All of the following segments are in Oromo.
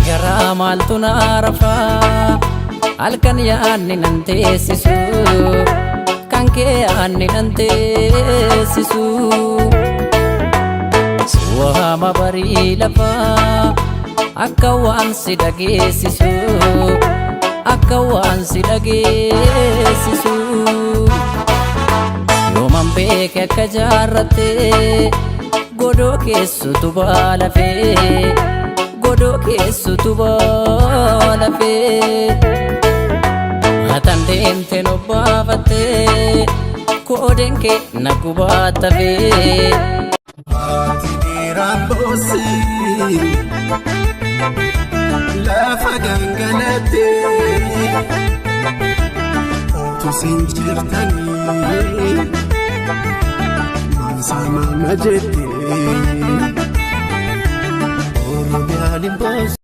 Garaa maaltu na rafaa, halkan yaadni nan teessisu, kan kee yaadni nan teessisu. Waama barii lafaa akka waan si dhageessisu, akka waan si dhageessisu. Yooman beeke akka jaarrattee godoo keessutu baalafee, godoo keessutu baalafee. Hatan deemteen obbaafattee koodeen kee na gubaattafee. Haati dhiiraan boossi lafa gangalattee utuu sin jirtanii maansaa mama jettee Oromiyaan hin boossi.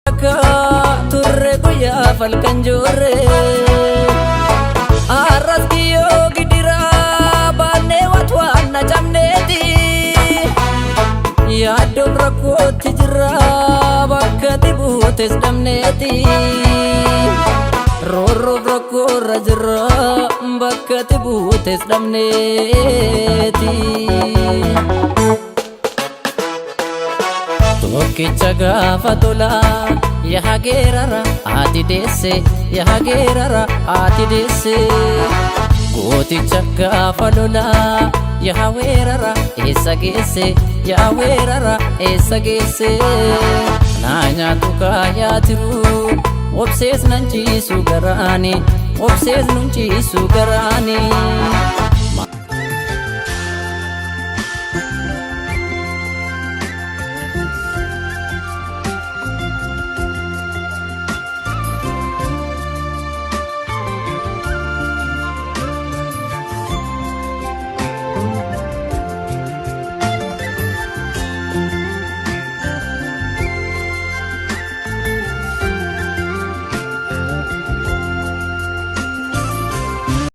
Akka turre guyyaa falkan joorre, arras kiyyoo gidiraa baannee watwaan na cabneeti. Yaaddoon rakkootti jirra, bakka buutes dhabneeti. Roorroof rakkoorra jirra, bakka buutes dhabneeti. Tokkicha gaafa tolaa yaa geerara ati deesse, yaa geerara ati deesse. Gooticha gaafa lolaa yaa weerara eessa geesse, yaa weerara eessa geesse. Naa nyaatu kaayaa tiru, obsees nan ciisu garaani, obsees nun ciisu garaani.